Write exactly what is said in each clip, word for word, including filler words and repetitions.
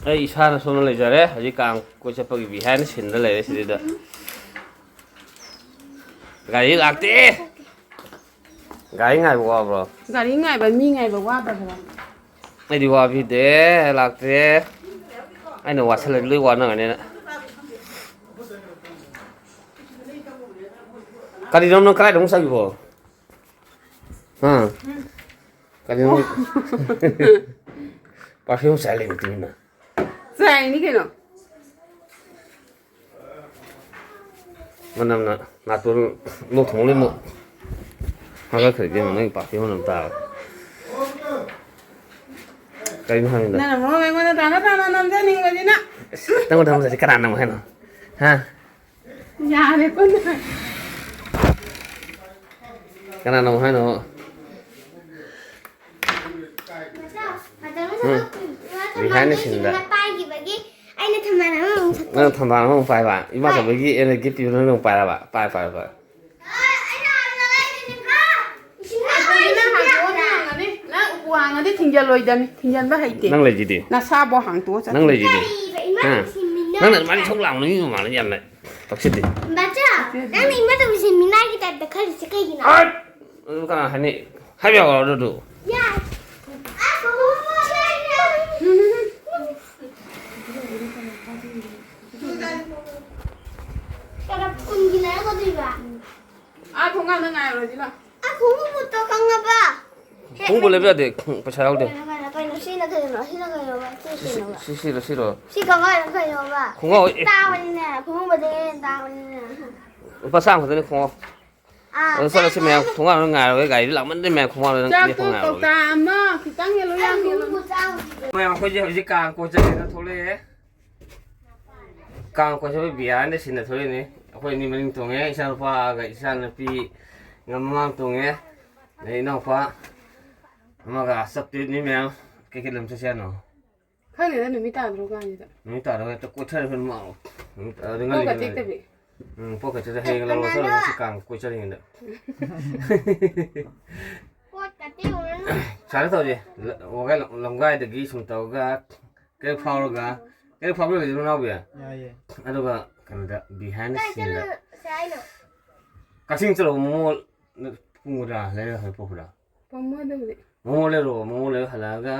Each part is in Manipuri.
ꯑꯩ ꯏꯁꯥꯅ ꯁꯣꯝꯗ ꯂꯩꯖꯔꯦ꯫ ꯍꯧꯖꯤꯛ ꯀꯥꯡ ꯀꯣꯏ ꯆꯠꯄꯒꯤ behind the scene ꯗ ꯂꯩꯔꯦ ꯁꯤꯗꯩꯗ꯫ ꯒꯥꯔꯤ ꯂꯥꯛꯇꯦ꯫ ꯒꯥꯔꯤ ꯉꯥꯏꯕ ꯋꯥꯕ꯭ꯔꯣ? ꯒꯥꯔꯤ ꯉꯥꯏꯕ, ꯃꯤ ꯉꯥꯏꯕ ꯋꯥꯗꯕ꯭ꯔꯣ? ꯑꯩꯗꯤ ꯋꯥꯕꯤꯗꯦ, ꯂꯥꯛꯇꯦ꯫ ꯑꯩꯅ ꯋꯥꯁꯜꯂꯗꯤ ꯂꯣꯏ ꯋꯥꯅꯉꯅꯤꯅ꯫ ꯀꯔꯤꯅꯣ ꯅꯪ ꯀꯗꯥꯏꯗ ꯑꯃꯨꯛ ꯆꯪꯉꯤꯕꯣ? ꯍꯥ? ꯀꯔꯤꯅꯣ? Perfume ꯆꯥꯏ ꯂꯩꯕ ꯇꯨꯃꯤꯟꯅ꯫ ꯆꯥꯏꯅꯤ ꯀꯩꯅꯣ꯫ ꯃꯅꯝꯅ ꯅꯥꯇꯣꯟ ꯂꯣꯛ ꯊꯨꯡꯂꯦ ꯑꯃꯨꯛ꯫ ꯍꯥꯒꯠꯈ꯭ꯔꯗꯤ ꯑꯃꯨꯛ ꯅꯪ perfume ꯃꯅꯝ ꯇꯥꯕ꯫ ꯀꯩꯅꯣ ꯍꯥꯏꯕꯅꯤꯗ? ꯅꯪꯅ ꯃꯔꯣꯟ ꯑꯩꯉꯣꯟꯗ ꯇꯥꯅ ꯇꯥꯅ ꯅꯝꯖꯅꯤꯡꯕꯁꯤꯅ꯫ ꯅꯪꯉꯣꯟꯗ ꯅꯝꯖꯔꯗꯤ ꯀꯅꯥ ꯅꯝꯃꯣ ꯍꯥꯏꯅꯣ? ꯍꯥ? ꯌꯥꯔꯦꯀꯣ ꯅꯪ꯫ ꯀꯅꯥꯅꯣ ꯍꯥꯏꯅꯣ? ꯎꯝ꯫ Behind the scene ꯗ꯫ ꯄꯥꯏꯈꯤꯕꯒꯤ ꯑꯩꯅ ꯊꯝꯕꯥꯜ ꯑꯃꯃꯨꯛ ꯁꯠꯇꯣꯛꯑꯦ꯫ ꯅꯪ ꯊꯝꯕꯥꯜ ꯑꯃꯃꯨꯛ ꯄꯥꯏꯕ? ꯏꯃꯥ ꯍꯣꯏ꯫ ꯆꯧꯕꯒꯤ ꯑꯩꯅ gift ꯄꯤꯕꯗꯣ ꯅꯪ ꯄꯥꯏꯔꯕ? ꯄꯥꯏ, ꯄꯥꯏ, ꯄꯥꯏ꯫ ꯑꯩꯅ ꯍꯥꯟꯅ ꯂꯩꯔꯤꯅꯦꯀꯣ꯫ ꯏꯁꯤꯡ ꯑꯩꯈꯣꯏꯅ ꯍꯥꯡꯗꯣꯛꯑꯣ ꯅꯪ ꯍꯥꯡꯉꯗꯤ, ꯅꯪ ꯎꯄꯨ ꯍꯥꯡꯉꯗꯤ ꯊꯤꯡꯖꯜꯂꯣꯏꯗꯕꯅꯤ, ꯊꯤꯡꯖꯟꯕ ꯍꯩꯇꯦ꯫ ꯅꯪ ꯂꯩꯁꯤꯗꯤ꯫ ꯅꯁꯥꯕꯨ ꯍꯥꯡꯇꯣꯛꯑ ꯆꯠ-꯫ ꯅꯪ ꯂꯩꯁꯤꯗꯤ꯫ ꯀꯔꯤꯕ ꯏꯃꯥ ꯍꯥ? ꯏꯁꯤꯡ ꯃꯤꯅ ꯅꯪꯅ ꯑꯗꯨꯃꯥꯏꯅ ꯏꯁꯧ ꯂꯥꯡꯕ ꯃꯤ ꯃꯃꯥꯡꯗ ꯌꯥꯝꯅ ꯇꯧꯁꯤꯟꯗꯦ꯫ ꯕꯥꯆꯧ, ꯅꯪꯅ ꯏꯃꯥ ꯇꯧꯕꯁꯦ ꯃꯤꯅꯥꯏꯒꯤ type ꯇ ꯈꯜꯂꯤꯁꯦ ꯀꯩꯒꯤꯅꯣ? ꯑꯠ! ꯑꯗꯨ ꯀꯅꯥ ꯍꯥꯏꯅꯤ? ꯍꯥꯏꯕ ꯌꯥꯕ꯭ꯔꯣ ꯑꯗꯨꯗꯨ? ꯌꯥꯏ꯫ ꯑꯁ, ꯑꯣ, ꯃꯥ ꯂꯩꯔꯦ꯫ ꯇꯔꯥ ꯀꯨꯟꯒꯤ ꯂꯩꯔꯛꯀꯗꯣꯏꯕ? ꯑꯥ, ꯊꯣꯡꯒꯥꯟꯗ ꯉꯥꯏꯔꯨꯔꯁꯤ ꯂꯥꯎ꯫ ꯑꯥ, ꯈꯣꯡꯎꯞ ꯕꯨꯠꯇꯣ ꯈꯪꯉꯕ? ꯈꯣꯡꯎꯞ ꯂꯩꯕ ꯌꯥꯗꯦ, ꯄꯩꯁꯥ ꯌꯥꯎꯗꯦ꯫ ꯀꯩꯅꯣ, ꯀꯩꯅꯣ, ꯀꯩꯅꯣ, ꯁꯤꯅ ꯀꯩꯅꯣ, ꯁꯤꯅ ꯀꯩꯅꯣꯕ, ꯁꯤ ꯁꯤ-, ꯀꯩꯅꯣꯕ? ꯁꯤ-, ꯁꯤꯔꯣ, ꯁꯤꯔꯣ? ꯁꯤ ꯈꯣꯡꯒ꯭ꯔꯥꯎ ꯀꯩꯅꯣꯕ? ꯈꯣꯡꯒ꯭ꯔꯥꯎ, ꯑꯦ꯫ ꯇꯥꯡꯕꯅꯤꯅꯦ, ꯈꯣꯡꯎꯞ ꯑꯗꯒꯤ ꯍꯦꯟꯅ ꯇꯥꯡꯕꯅꯤꯅꯦ꯫ ꯂꯨꯄꯥ ꯆꯥꯝꯃ ꯈꯛꯇꯅꯤ ꯈꯣꯡꯒ꯭ꯔꯥꯎ꯫ ꯑꯥ, ꯑꯗꯣ ꯆꯠꯂꯁꯤ ꯃꯌꯥꯝ, ꯆꯥꯝꯃ꯫ ꯊꯣꯡꯒꯥꯟꯗ ꯉꯥꯏꯔꯒꯦ, ꯒꯥꯔꯤꯗꯨ ꯂꯥꯛꯃꯟꯗꯦ ꯃꯌꯥꯝ, ꯈꯣꯡꯒ꯭ꯔꯥꯎꯗ ꯆꯥꯛꯇꯣ ꯂꯦꯞꯄ ꯉꯥꯏꯔꯒꯦ꯫ ꯀꯧꯇꯥ ꯑꯃ ꯈꯤꯇꯪ ꯍꯦꯜꯂꯨ, ꯌꯥꯝ ꯍꯦꯜꯂꯨ꯫ ꯈꯣꯡꯎꯞ ꯆꯥꯝꯃ꯫ ꯃꯌꯥꯝ ꯑꯩꯈꯣꯏꯁꯦ ꯍꯧꯖꯤꯛ ꯀꯥꯡ ꯀꯣꯏ ꯆꯠꯀꯦꯅ ꯊꯣꯛꯂꯛꯑꯦ꯫ ꯀꯥꯡ ꯀꯣꯏ ꯆꯠꯄ behind the scene ꯗ ꯊꯣꯛꯂꯛꯏꯅꯤ꯫ ꯑꯩꯈꯣꯏ ꯑꯅꯤ ꯃꯅꯤꯡ ꯇꯣꯡꯉꯦ, ꯏꯆꯥ ꯅꯨꯄꯥꯒ ꯏꯆꯥ ꯅꯨꯄꯤ ꯃꯃꯥꯡ ꯇꯣꯡꯉꯦ, ꯑꯗꯩ ꯏꯅꯥꯎꯄꯥ ꯑꯃꯒ ꯆꯠꯇꯣꯏꯅꯤ ꯃꯌꯥꯝ꯫ ꯀꯩ ꯀꯩ ꯂꯝ ꯆꯠꯁꯦ ꯍꯥꯏꯅꯣ? ꯈꯪꯗꯦꯗ, ꯅꯨꯃꯤꯠ ꯇꯥꯗ꯭ꯔꯣ ꯀꯥꯟꯁꯤꯗ꯫ ꯅꯨꯃꯤꯠ ꯇꯥꯔꯒ ꯍꯦꯛꯇ ꯀꯣꯏꯊꯔ ꯐꯅ ꯃꯥ-꯫ ꯅꯨꯃꯤꯠ ꯇꯥꯔꯗꯤ ꯄꯣꯛꯀ ꯉꯜꯂꯤꯉꯩꯗ꯫ ꯇꯦꯛꯇꯕꯤ꯫ ꯎꯝ, ꯄꯣꯛꯀ ꯇꯦꯛꯇ ꯍꯌꯦꯡ ꯂꯧꯔꯣ ꯆꯠꯂꯣ ꯉꯁꯤ ꯀꯥꯡ ꯀꯣꯏ ꯆꯠꯂꯤꯉꯩꯗ꯫ ꯄꯣꯠꯀ ꯇꯦꯛꯎꯔꯅꯨ꯫ ꯁꯨꯃꯥꯏꯅ ꯇꯧꯁꯦ, ꯂ-, ꯋꯥꯒꯥꯏ ꯂꯝ-, ꯂꯝꯒꯥꯏꯗꯒꯤ ꯁꯨꯝ ꯇꯧꯔꯒ ꯀꯩꯔꯛ ꯐꯥꯎꯔꯒ, ꯀꯩꯔꯛ ꯐꯥꯎꯕ ꯂꯩꯕ ꯅꯅꯥꯎꯕꯤ? ꯌꯥꯏꯌꯦ꯫ ꯑꯗꯨꯒ ꯀꯩꯅꯣꯗ, behind the scene ꯗ꯫ ꯀꯛꯆꯤꯡ ꯆꯠꯂꯨꯕ ꯃꯣꯃꯣ ꯄꯨꯡ ꯀꯨꯟꯊ꯭ꯔꯥ ꯂꯩꯔꯒ ꯍꯜꯂꯛꯄ ꯄꯨꯔꯥ꯫ ꯄꯥꯝꯃꯣ ꯑꯗꯨꯕꯨꯗꯤ꯫ ꯃꯣꯃꯣ ꯂꯩꯔꯨꯕ, ꯃꯣꯃꯣ ꯂꯩꯔ ꯍꯜꯂꯛꯑꯒ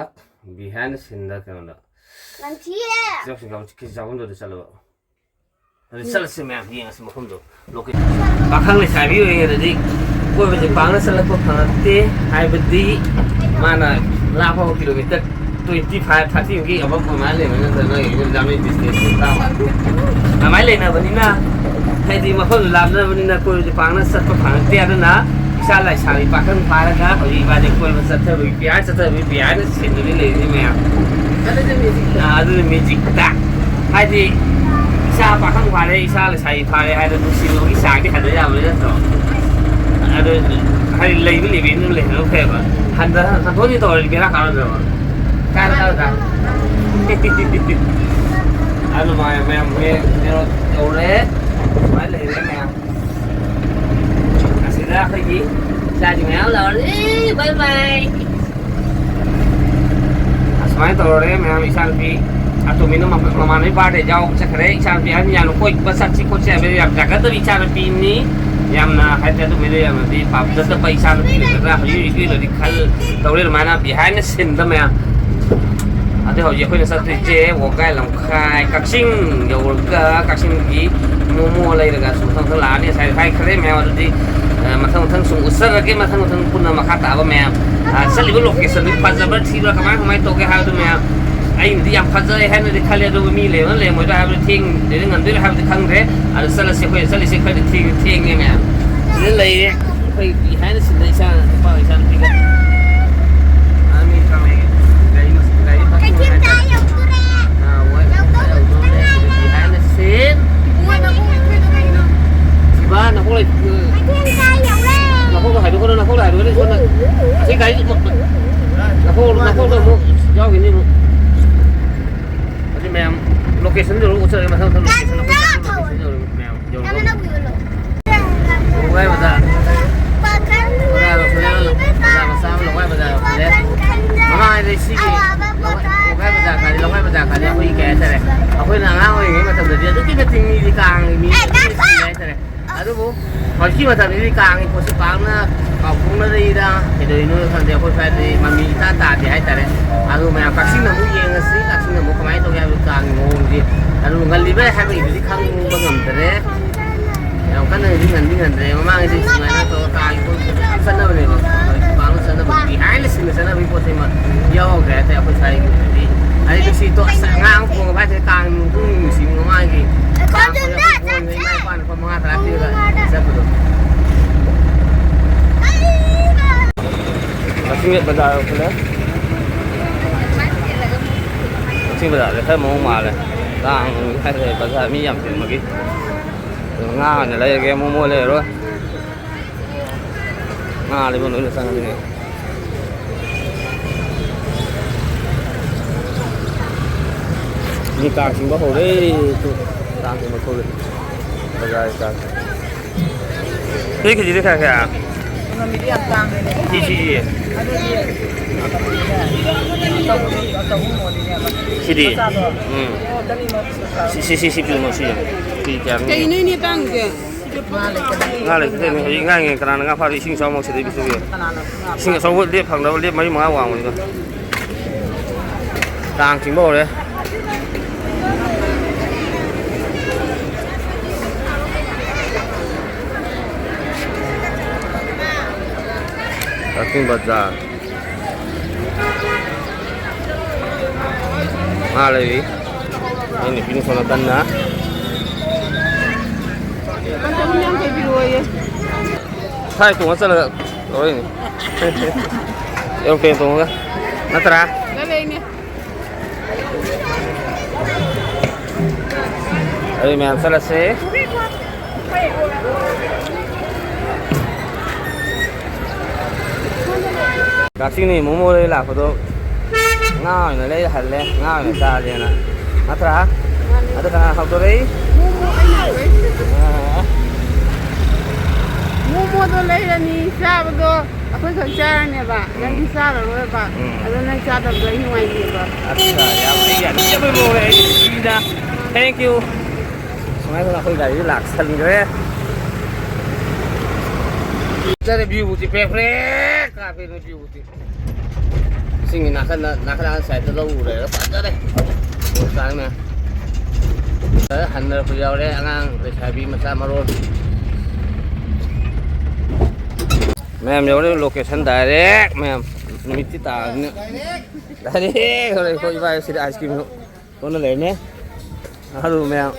behind the scene ꯗ ꯀꯩꯅꯣꯗ꯫ ꯅꯝꯊꯤꯌꯦ꯫ ꯆꯥꯛ ꯆꯥꯐꯝ, ꯈꯦꯆꯤ ꯆꯥꯐꯝꯗꯨꯗ ꯆꯠꯂꯨꯕ꯫ ꯑꯗꯨ ꯆꯠꯂꯁꯤ ꯃꯌꯥꯝ ꯌꯦꯡꯉꯁꯤ ꯃꯐꯝꯗꯣ꯫ ꯄꯥꯈꯪ ꯂꯩꯁꯥꯕꯤ ꯑꯣꯏꯔꯤꯉꯩꯗꯗꯤ ꯀꯣꯏꯕꯁꯦ ꯄꯥꯛꯅ ꯆꯠꯂꯛꯄ ꯐꯪꯉꯛꯇꯦ꯫ ꯍꯥꯏꯕꯗꯤ ꯃꯥꯅ ꯂꯥꯞꯄ ꯀꯤꯂꯣꯃꯤꯇꯔ twenty five, thirty ꯃꯨꯛꯀꯤ ꯑꯕꯞ ꯑꯗꯨꯃꯥꯏꯅ ꯂꯩꯕ ꯅꯠꯇ꯭ꯔꯒ ꯅꯣꯏ ꯌꯨꯝ ꯂꯥꯞꯅ distance ꯇꯥꯕ꯫ ꯑꯗꯨꯃꯥꯏꯅ ꯂꯩꯅꯕꯅꯤꯅ, ꯍꯥꯏꯗꯤ ꯃꯐꯝꯗꯨ ꯂꯥꯞꯅꯕꯅꯤꯅ ꯀꯣꯏꯕꯁꯦ ꯄꯥꯛꯅ ꯆꯠꯄ ꯐꯪꯉꯛꯇꯦ꯫ ꯑꯗꯨꯅ ꯏꯆꯥ ꯂꯩꯁꯥꯕꯤ ꯄꯥꯈꯪ ꯐꯥꯔꯒ ꯍꯧꯖꯤꯛ ꯏꯕꯥꯅꯤ ꯀꯣꯏꯕ ꯆꯠꯊꯕꯒꯤ, ꯄꯤꯌꯥꯔ ꯆꯠꯊꯕꯒꯤ, ꯄꯤꯌꯥꯔꯅ ꯁꯤꯟꯗꯨꯅꯤ ꯂꯩꯔꯤꯁꯦ ꯃꯌꯥꯝ꯫ ꯑꯗꯨꯗꯤ ꯃ꯭ꯌꯨꯖꯤꯛ꯫ ꯑꯥ, ꯑꯗꯨꯗꯤ ꯃ꯭ꯌꯨꯖꯤꯛꯇ꯫ ꯍꯥꯏꯗꯤ ꯏꯆꯥ ꯄꯥꯈꯪ ꯐꯥꯔꯦ, ꯏꯆꯥ ꯂꯩꯁꯥꯕꯤ ꯐꯥꯔꯦ ꯍꯥꯏꯗꯅ ꯅꯨꯡꯁꯤꯕꯒꯤ ꯆꯥꯡꯗꯤ ꯍꯟꯊ ꯌꯥꯕ ꯅꯠꯇ꯭ꯔꯣ? ꯑꯗꯨ ꯍꯥꯏꯗꯤ ꯂꯩꯕ ꯂꯩꯕꯩ ꯑꯗꯨꯝ ꯂꯩꯍꯟꯕ ꯐꯩꯕ꯫ ꯍꯟꯊ-, ꯍꯟꯊꯣꯛꯅꯤ ꯇꯧꯔꯗꯤ ꯕꯦꯔꯥ ꯀꯥꯔꯣꯏꯗ꯭ꯔꯕ? Car car car. ꯑꯗꯨ ꯃꯌꯥꯝ, ꯃꯌꯥꯝ ꯍꯣꯔꯦꯟ ꯀꯩꯅꯣ ꯇꯧꯔꯦ꯫ ꯁꯨꯃꯥꯏꯅ ꯂꯩꯔꯦ ꯃꯌꯥꯝ꯫ ꯑꯁꯤꯗ ꯑꯩꯈꯣꯏꯒꯤ ꯏꯆꯥꯁꯤꯡ ꯃꯌꯥꯝ ꯂꯥꯛꯑꯦ꯫ ꯕꯥꯏ ꯕꯥꯏ꯫ ꯑꯁꯨꯃꯥꯏꯅ ꯇꯧꯔꯦ ꯃꯌꯥꯝ, ꯏꯆꯥꯅꯨꯄꯤ ꯑꯇꯣꯝꯕꯤꯅ ꯃꯃꯥꯟꯅꯕꯤ ꯕꯥꯔꯗꯦ ꯌꯥꯎ ꯆꯠꯈ꯭ꯔꯦ꯫ ꯏꯆꯥꯅꯨꯄꯤ ꯑꯍꯟ ꯌꯥꯝꯅ ꯀꯣꯏꯕ ꯆꯠꯁꯤ ꯈꯣꯠꯁꯤ ꯍꯥꯏꯕꯗ ꯌꯥꯝ ꯌꯥꯒꯗꯕ ꯏꯆꯥꯅꯨꯄꯤꯅꯤ꯫ ꯌꯥꯝꯅ ꯍꯥꯏꯗꯤ ꯑꯗꯨꯝꯕꯗ ꯌꯥꯝꯅꯗꯤ ꯄꯥꯝꯖꯗꯕ ꯏꯆꯥꯅꯨꯄꯤ ꯑꯣꯏꯒꯗ꯭ꯔꯥ ꯍꯧꯖꯤꯛ ꯍꯧꯖꯤꯛꯀꯤ ꯑꯣꯏꯅꯗꯤ ꯈꯜ ꯇꯧꯔꯦ ꯑꯗꯨꯃꯥꯏꯅ behind the scene ꯗ ꯃꯌꯥꯝ꯫ ꯑꯗꯩ ꯍꯧꯖꯤꯛ ꯑꯩꯈꯣꯏꯅ ꯆꯠꯇꯣꯏꯁꯦ ꯋꯥꯕꯒꯥꯏ ꯂꯝꯈꯥꯏ, ꯀꯛꯆꯤꯡ ꯌꯧꯔꯒ ꯀꯛꯆꯤꯡꯒꯤ ꯃꯣꯃꯣ ꯂꯩꯔꯒ ꯁꯨꯝ ꯃꯊꯪ ꯃꯊꯪ ꯂꯥꯛꯑꯅꯤ꯫ ꯉꯁꯥꯏ ꯍꯥꯏꯈ꯭ꯔꯦ ꯃꯌꯥꯝ, ꯑꯗꯨꯗꯤ, ꯑ, ꯃꯊꯪ ꯃꯊꯪ ꯁꯨꯝ ꯎꯠꯆꯔꯒꯦ꯫ ꯃꯊꯪ ꯃꯊꯪ ꯄꯨꯟꯅ ꯃꯈꯥ ꯇꯥꯕ ꯃꯌꯥꯝ, ꯑ, ꯆꯠꯂꯤꯕ location ꯗꯨ ꯐꯖꯕ꯭ꯔꯥ ꯊꯤꯕ꯭ꯔꯥ ꯀꯃꯥꯏ ꯀꯃꯥꯏꯅ ꯇꯧꯒꯦ ꯍꯥꯏꯕꯗꯨ ꯃꯌꯥꯝ ꯑꯩꯅꯗꯤ ꯌꯥꯝ ꯐꯖꯩ ꯍꯥꯏꯅꯗꯤ ꯈꯜꯂꯦ, ꯑꯗꯨꯕꯨ ꯃꯤ ꯂꯩꯕ ꯂꯩꯔꯝꯃꯣꯏꯗ꯭ꯔꯥ ꯍꯥꯏꯕꯗꯨ ꯊꯦꯡꯗꯣꯏꯔꯥ ꯉꯟꯗꯣꯏꯔꯥ ꯍꯥꯏꯕꯗꯤ ꯈꯪꯗ꯭ꯔꯦ꯫ ꯑꯗꯨ ꯆꯠꯂꯁꯤ, ꯑꯩꯈꯣꯏ ꯆꯠꯂꯤꯁꯦ ꯈꯔꯗꯤ ꯊꯦꯡ-, ꯊꯦꯡꯉꯦ ꯃꯌꯥꯝ꯫ ꯁꯤꯗ ꯂꯩꯔꯦ ꯑꯩꯈꯣꯏ behind the scene ꯗ ꯏꯆꯥ ꯅꯨꯄꯥ ꯏꯆꯥ ꯅꯨꯄꯤꯒ꯫ ꯑꯥ, ꯃꯤ ꯆꯪꯉꯛꯑꯦ꯫ ꯒꯥꯔꯤ ꯃꯆꯨ, ꯒꯥꯔꯤ ꯃꯆꯨ ꯀꯩꯊꯦꯜ ꯍꯥꯏꯇꯥꯔꯦ꯫ ꯀꯥꯏ ꯌꯧꯗꯣꯔꯦ? ꯑꯥ, ꯍꯣꯏ꯫ ꯌꯧꯗꯧ ꯌꯧꯗꯣꯔꯦ꯫ ꯈꯤꯇꯪ ꯉꯥꯏꯔꯦ꯫ Behind the scene꯫ ꯏꯕꯨꯡꯉꯣ, ꯅꯈꯣꯡ ꯂꯩꯊꯦꯛꯏꯗꯣ ꯀꯩꯒꯤꯅꯣ? ꯁꯤꯕꯥ, ꯅꯈꯣꯡ ꯂꯩ-, ꯀꯩꯊꯦꯜ ꯀꯥꯏ ꯌꯧꯔꯦ? ꯅꯈꯣꯡꯗꯣ ꯍꯥꯏꯗꯣꯛꯀꯅꯨ, ꯅꯈꯣꯡꯗꯣ ꯍꯥꯏꯗꯣꯛꯀꯅꯨ, ꯁꯣꯝꯗ꯫ ꯑꯁꯤ ꯒꯥꯔꯤ ꯃ-, ꯃ-, ꯅꯈꯣꯡ, ꯅꯈꯣꯡꯗꯣ ꯑꯃꯨꯛ ꯌꯥꯎꯈꯤꯅꯤ ꯑꯃꯨꯛ꯫ ꯑꯗꯨ ꯃꯌꯥꯝ location ꯗꯣ ꯂꯣꯏ ꯎꯠꯆꯔꯒꯦ, ꯃꯊꯪ ꯃꯊꯪ location ꯗꯣ ꯀꯟꯅ ꯊꯧ꯫ Location ꯌꯧꯔꯦ ꯃꯌꯥꯝ꯫ ꯌꯧꯔꯕ? ꯀꯥꯟꯅꯅ ꯄꯨꯔꯣ꯫ ꯂꯋꯥꯏ ꯕꯖꯥꯔ꯫ ꯄꯥꯈꯪ ꯕꯖꯥꯔ ꯌꯧꯁꯜꯂꯦ꯫ ꯂꯩꯕ ꯕꯖꯥꯔ ꯃꯆꯥ ꯑꯃ ꯂꯋꯥꯏ ꯕꯖꯥꯔ ꯌꯧꯁꯜꯂꯦ꯫ ꯋꯥꯈꯜ ꯈꯟꯖ ꯃꯃꯥꯡꯉꯩꯗ ꯁꯤꯒꯤ ꯑꯋꯥꯕ ꯂꯋꯥꯏ, ꯄꯣꯊꯥ ꯂꯋꯥꯏ ꯕꯖꯥꯔ ꯀꯥꯏꯗꯤ ꯂꯋꯥꯏ ꯕꯖꯥꯔ ꯀꯥꯡꯒꯤ ꯃꯤ ꯍꯥꯏꯇꯥꯔꯦ꯫ ꯑꯗꯨꯕꯨ ꯍꯧꯖꯤꯛꯀꯤ ꯃꯇꯝꯁꯤꯗꯤ ꯀꯥꯡꯒꯤ ꯄꯣꯠꯁꯤ ꯄꯥꯛꯅ ꯀꯥꯎꯊꯣꯛꯅꯔꯛꯏꯗ, ꯀꯩꯗꯧꯔꯤꯅꯣ ꯈꯪꯗꯦ, ꯑꯩꯈꯣꯏ ꯁ꯭ꯋꯥꯏꯗꯗꯤ ꯃꯃꯤ ꯏꯇꯥ ꯇꯥꯗꯦ ꯍꯥꯏꯇꯥꯔꯦ꯫ ꯑꯗꯨ ꯃꯌꯥꯝ ꯀꯛꯆꯤꯡꯗ ꯑꯃꯨꯛ ꯌꯦꯡꯉꯁꯤ, ꯀꯛꯆꯤꯡꯗ ꯑꯃꯨꯛ ꯀꯃꯥꯏꯅ ꯇꯧꯒꯦ ꯍꯥꯏꯕ ꯀꯥꯡꯒꯤ ꯃꯑꯣꯡꯁꯤ꯫ ꯑꯗꯨ ꯉꯜꯂꯤꯕ꯭ꯔꯥ ꯍꯥꯏꯕꯒꯤꯗꯨꯗꯤ ꯈꯪꯕ ꯉꯝꯗꯔꯦ꯫ ꯌꯥꯝ ꯀꯟꯅ ꯉꯟꯗꯤ ꯉꯟꯗ꯭ꯔꯦ꯫ ꯃꯃꯥꯡꯗꯤ ꯁꯨꯃꯥꯏꯅ ꯇꯧꯔ ꯀꯥꯡꯒꯤ ꯄꯣꯠꯁꯦ ꯌꯥꯝ ꯆꯠꯅꯕꯅꯦꯕ꯫ ꯍꯧꯖꯤꯛꯇꯤ ꯄꯥꯛꯅ ꯆꯠꯅꯕ, ꯍꯥꯏꯅ ꯁꯤꯡꯅ ꯆꯠꯅꯕꯒꯤ ꯄꯣꯠꯁꯦ ꯑꯃ ꯌꯥꯎꯗ꯭ꯔꯦ ꯍꯥꯏꯇꯥꯔꯦ ꯑꯩꯈꯣꯏ ꯁ꯭ꯋꯥꯏꯒꯤꯗꯤ꯫ ꯑꯗꯩ ꯅꯨꯡꯁꯤꯠꯇꯣ ꯑꯁ ꯑꯉꯥꯡ ꯈꯣꯡꯕ ꯍꯥꯏꯁꯦ ꯀꯥꯡ ꯄꯨꯡ ꯅꯨꯡꯁꯤ ꯃꯃꯥꯡꯒꯤ ꯀꯥꯡ ꯀꯣꯏꯕ ꯐꯣꯟꯒ ꯏꯃꯥ ꯏꯄꯥꯅ ꯂꯨꯄꯥ ꯃꯉꯥ ꯇꯔꯥ ꯄꯤꯔꯒ ꯆꯠꯄꯗꯣ꯫ ꯀꯛꯆꯤꯡ ꯕꯖꯥꯔ ꯌꯧꯁꯜꯂꯦ꯫ ꯀꯛꯆꯤꯡ ꯕꯖꯥꯔꯁꯦ ꯈꯔ ꯃꯑꯣꯡ ꯃꯥꯜꯂꯦ꯫ ꯀꯥꯡ ꯍꯥꯏꯔꯦ ꯕꯖꯥꯔ ꯃꯤ ꯌꯥꯝ ꯆꯤꯟꯕꯒꯤ꯫ ꯑꯗꯣ ꯉꯥ ꯑꯣꯏꯅ ꯂꯩꯔꯒꯦ, ꯃꯣꯃꯣ ꯂꯩꯔꯔꯣꯏ꯫ ꯉꯥ ꯂꯩꯕ ꯂꯣꯏꯅ ꯆꯪꯉꯅꯤꯅꯦ꯫ ꯃꯤ ꯀꯥꯡ ꯆꯤꯡꯕ ꯍꯧꯔꯦ꯫ ꯇꯨ, ꯀꯥꯡ ꯆꯤꯡꯕ ꯊꯣꯛꯂꯦ꯫ ꯕꯖꯥꯔꯒꯤ ꯀꯥꯡ꯫ ꯅꯣꯏ ꯀꯦꯖꯤꯗ ꯀꯌꯥ ꯀꯌꯥ? ꯁꯤ, ꯁꯤ, ꯁꯤ꯫ ꯑꯗꯨꯗꯤ ꯁꯤꯗꯤ? ꯎꯝ꯫ ꯁꯤ, ꯁꯤ, ꯁꯤ, ꯁꯤ ꯄꯤꯔꯝꯃꯣ, ꯁꯤ꯫ ꯀꯦꯖꯤ ꯀꯌꯥꯅꯣ? ꯀꯩꯅꯣ ꯏꯅꯦ ꯇꯥꯡꯉꯤꯁꯦ? ꯉꯥ ꯂꯩꯇꯦ꯫ ꯍꯧꯖꯤꯛ ꯉꯥꯡꯉꯦ ꯀꯅꯥꯅ ꯉꯥ ꯐꯥꯔꯤ? ꯏꯁꯤꯡ ꯆꯥꯎꯃꯛꯁꯤꯗ ꯏꯕꯤꯊꯣꯛꯏ꯫ ꯏꯁꯤꯡ ꯑꯆꯧꯕ ꯂꯦꯞ ꯐꯪꯗꯕ ꯂꯦꯞ ꯃꯔꯤ ꯃꯉꯥ ꯋꯥꯡꯕꯅꯤꯗꯣ꯫ ꯀꯥꯡ ꯆꯤꯡꯕ ꯍꯧꯔꯦ꯫ ꯀꯛꯆꯤꯡ ꯕꯖꯥꯔ꯫ ꯉꯥ ꯂꯩꯔꯤ꯫ ꯑꯩ ꯅꯨꯄꯤꯅ ꯁꯣꯝ ꯅꯥꯀꯟꯗ꯫ ꯂꯨꯄꯥ ꯆꯍꯨꯝ ꯌꯥꯡꯈꯩ ꯄꯤꯔꯛꯑꯣꯌꯦ꯫ ꯐ꯭ꯂꯥꯏꯠ ꯇꯣꯡꯉ ꯆꯠꯂꯒ ꯇꯧꯔꯛꯏꯅꯤ꯫ ꯑꯦꯔꯣꯄ꯭ꯂꯦꯟ ꯇꯣꯡꯉꯒ ꯅꯠꯇ꯭ꯔꯥ? ꯆꯠꯂꯦ ꯏꯅꯦ꯫ ꯑꯩ ꯃꯌꯥꯝ ꯆꯠꯂꯁꯦ꯫ ꯀꯛꯆꯤꯡꯅꯤ ꯃꯣꯃꯣ ꯂꯩ ꯂꯥꯛꯄꯗꯣ ꯉꯥ ꯑꯣꯏꯅ ꯂꯩ ꯍꯜꯂꯦ, ꯉꯥ ꯑꯣꯏꯅ ꯆꯥꯁꯦꯅ꯫ ꯅꯠꯇ꯭ꯔꯥ? ꯃꯥꯅꯤ꯫ ꯑꯗꯨ ꯀꯅꯥ ꯍꯧꯗꯣꯔꯛꯏ? ꯃꯣꯃꯣ ꯑꯩꯅ ꯍꯧꯗꯣꯔꯛꯏ꯫ ꯑꯥ꯫ ꯃꯣꯃꯣꯗꯣ ꯂꯩꯔꯅꯤ, ꯆꯥꯕꯗꯣ ꯑꯩꯈꯣꯏ ꯈꯛ ꯆꯥꯔꯅꯦꯕ, ꯎꯝ꯫ ꯅꯪꯗꯤ ꯆꯥꯔꯔꯣꯏꯕ꯫ ꯎꯝ꯫ ꯑꯗꯣ ꯅꯪ ꯆꯥꯗꯕꯗꯣ ꯑꯩ ꯅꯨꯡꯉꯥꯏꯇꯦꯕ꯫ ꯑꯠꯆꯥ, ꯌꯥꯝ, ꯑꯩ ꯌꯥꯅꯤꯡꯗꯕꯩ ꯃꯑꯣꯡꯅꯦ, ꯑꯩ ꯅꯨꯄꯤꯅ꯫ Thank you꯫ ꯁꯨꯃꯥꯏꯅ ꯑꯩꯈꯣꯏ ꯒꯥꯔꯤꯁꯨ ꯂꯥꯛꯁꯟꯈ꯭ꯔꯦ꯫ ꯆꯠꯂꯦ, ꯚ꯭ꯌꯨꯕꯨꯗꯤ ꯄ꯭ꯔꯦꯛ ꯄ꯭ꯔꯦꯛ ꯀꯥꯞꯄꯦ, ꯚ꯭ꯌꯨꯕꯨꯗꯤ꯫ ꯏꯁꯤꯡꯒꯤ ꯅꯥꯀꯟꯗ, ꯅꯥꯀꯟ ꯅꯥꯀꯟ ꯁꯥꯏꯗꯇ ꯂꯧ ꯎꯔꯦ, ꯐꯖꯔꯦ꯫ ꯄꯣꯠ ꯆꯥꯡꯅ꯫ ꯐꯖꯔꯦ, ꯍꯟꯅꯔꯛꯄ ꯌꯥꯎꯔꯦ, ꯑꯉꯥꯡ ꯂꯩꯁꯥꯕꯤ ꯃꯆꯥ ꯃꯔꯣꯜ꯫ ꯃꯌꯥꯝ ꯌꯧꯔꯦ, location direct, ꯃꯌꯥꯝ꯫ ꯅꯨꯃꯤꯠꯇꯤ ꯇꯥꯕꯅꯤꯅ꯫ Direct ꯌꯧꯔꯦ, ꯑꯩꯈꯣꯏ ꯏꯕꯥꯏ ꯁꯤꯗ ice cream ꯀꯣꯟꯅ ꯂꯩꯔꯝꯃꯦ꯫ ꯑꯍꯜ ꯃꯌꯥꯝ꯫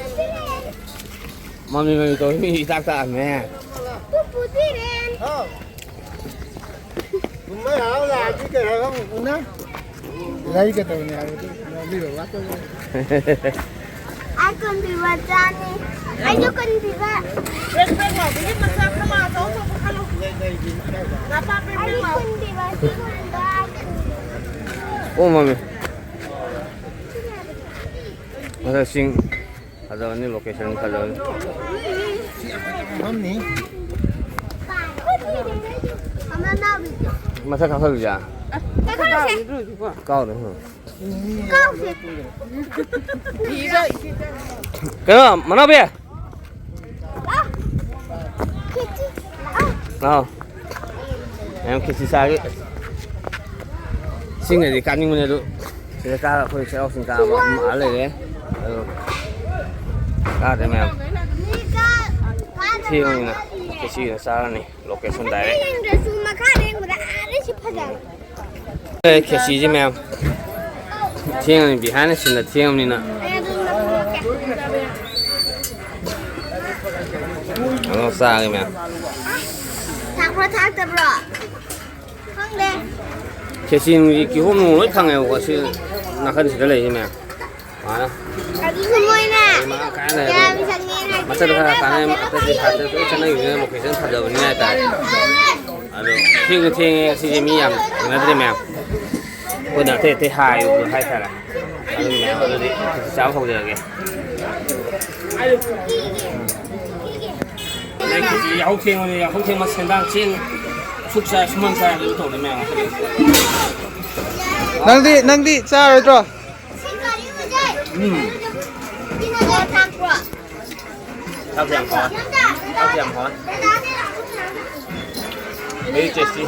ꯃꯃꯤ ꯃꯃꯤ ꯇꯧꯔꯤ ꯃꯤ ꯍꯤꯗꯥꯛ ꯊꯛꯑꯝꯃꯦ꯫ ꯄꯨꯄꯨ ꯊꯤꯔꯦꯟ꯫ ꯍꯥꯎ꯫ ꯀꯨꯝꯍꯩ ꯍꯔꯥꯎ ꯂꯥꯛꯑꯗꯤ ꯀꯩ ꯍꯥꯏꯕ ꯑꯃꯨꯛ ꯎꯅ? ꯂꯩꯒꯗꯕꯅꯤ ꯍꯥꯏꯕꯗꯨ ꯂꯤꯕ ꯋꯥꯠꯇꯕ꯫ ꯑꯩ ꯀꯨꯟ ꯄꯤꯕ ꯆꯥꯅꯤ꯫ ꯑꯩꯁꯨ ꯀꯨꯟ ꯄꯤꯕ꯫ ꯕ꯭ꯔꯦꯛ ꯕ꯭ꯔꯦꯛ ꯂꯥꯎꯕꯒꯤ ꯃꯆꯥ ꯈꯔ ꯑꯆꯧ ꯑꯆꯧꯕ ꯈꯜꯂꯣ꯫ ꯉꯥꯄꯥ ꯕ꯭ꯔꯦꯛ ꯕ꯭ꯔꯦꯛ ꯑꯩꯁꯨ ꯂꯥꯎ꯫ ꯀꯨꯟ ꯄꯤꯕ ꯁꯤ ꯈꯟꯗꯣꯛꯑꯒꯦ꯫ ꯑꯣ, ꯃꯃꯤ꯫ ꯃꯊꯛ ꯆꯤꯡ ꯐꯖꯕꯅꯤ, location ꯐꯖꯕꯅꯤ꯫ ꯃꯊꯛ ꯀꯥꯈꯠꯂꯨꯁꯦ꯫ ꯀꯥꯎꯔꯦ꯫ ꯀꯩꯅꯣ, ꯃꯅꯥꯎꯕꯤ? ꯂꯥꯎ꯫ ꯃꯌꯥꯝ ꯈꯦꯆꯤ ꯆꯥꯒꯦ꯫ ꯆꯤꯡꯗꯗꯤ ꯀꯥꯅꯤꯡꯕꯅꯦ ꯑꯗꯨ ꯁꯤꯗ ꯀꯥ ꯑꯩꯈꯣꯏ ꯆꯩꯔꯥꯎ ꯆꯤꯡ ꯀꯥꯕ ꯑꯃ ꯑꯥ ꯂꯩꯔꯦ꯫ ꯑꯗꯨ ꯀꯥꯗ꯭ꯔꯦ ꯃꯌꯥꯝ꯫ ꯊꯦꯡꯉꯅꯤꯅ ꯈꯦꯆꯤ ꯑꯣꯏꯅ ꯆꯥꯔꯅꯤ꯫ Location direct꯫ ꯌꯦꯡꯗ꯭ꯔꯁꯨ ꯃꯈꯥꯗ ꯌꯦꯡꯕꯗ ꯑꯥꯗꯩ ꯁꯤ ꯐꯖꯕ꯫ ꯑꯦ, ꯈꯦꯆꯤꯁꯦ ꯃꯌꯥꯝ꯫ ꯊꯦꯡꯉꯅꯤ, behind the scene ꯊꯦꯡꯉꯕꯅꯤꯅ꯫ ꯑꯗꯣ ꯆꯥꯒꯦ ꯃꯌꯥꯝ꯫ ꯊꯥꯛꯄ꯭ꯔꯣ ꯊꯥꯛꯇꯕ꯭ꯔꯣ? ꯈꯪꯗꯦ꯫ ꯈꯦꯆꯤ ꯅꯨꯡꯒꯤ ꯀꯤꯍꯣꯝ ꯅꯨꯡ ꯂꯣꯏ ꯐꯪꯉꯦꯕꯀꯣ ꯁꯤ ꯅꯥꯀꯟꯁꯤꯗ ꯂꯩꯔꯤꯁꯦ ꯃꯌꯥꯝ꯫ ꯃꯥꯅ꯫ ꯑꯗꯨꯁꯨ ꯃꯣꯏꯅ ꯑꯩ ꯃꯔꯥꯡ ꯀꯥꯏꯅ ꯂꯩ ꯑꯗꯨ ꯌꯥꯝ ꯁꯛꯅꯤꯡꯉꯦ꯫ ꯃꯆꯠ ꯈꯔ ꯀꯥꯟꯅꯩ, ꯑꯇꯩ ꯁꯥꯇ꯭ꯔ ꯂꯣꯏ ꯆꯠꯅꯈꯤꯕꯅꯤꯅ location ꯐꯖꯕꯅꯤꯅ ꯍꯥꯏꯇꯥꯔꯦ꯫ ꯑꯗꯣ ꯊꯦꯡꯁꯨ ꯊꯦꯡꯉꯦ ꯉꯁꯤꯁꯦ ꯃꯤ ꯌꯥꯝ ꯊꯦꯡꯅꯗ꯭ꯔꯦ ꯃꯌꯥꯝ꯫ ꯑꯩꯈꯣꯏꯅ ꯑꯇꯩ ꯑꯇꯩ ꯍꯥꯏꯕꯗꯣ ꯍꯥꯏꯇꯥꯔꯦ꯫ ꯑꯗꯨꯒꯤ ꯃꯌꯥꯝ ꯑꯗꯨꯗꯤ ꯆꯥꯕ ꯍꯧꯖꯔꯒꯦ꯫ ꯑꯗꯩ ꯈꯦꯆꯤ ꯌꯥꯍꯧ ꯊꯦꯡꯕꯅꯤ, ꯌꯥꯍꯧ ꯊꯦꯡꯕ ꯁꯦꯟꯗꯥꯡ ꯆꯦꯡ ꯁꯨꯛ ꯆꯥꯏ, ꯁꯨꯃꯟ ꯆꯥꯏ ꯑꯗꯨ ꯇꯧꯗꯦ ꯃꯌꯥꯝ꯫ ꯅꯪꯗꯤ, ꯅꯪꯗꯤ ꯆꯥꯔꯣꯏꯗ꯭ꯔꯣ? ꯎꯝ꯫ ꯇꯤꯟ ꯍꯥꯠꯄ ꯊꯥꯛꯄ꯭ꯔꯣ? ꯆꯥꯛꯁꯨ ꯌꯥꯝ ꯍꯥꯎꯋꯦ꯫ ꯆꯥꯛꯁꯨ ꯌꯥꯝ ꯍꯥꯎꯋꯦ꯫ Very tasty꯫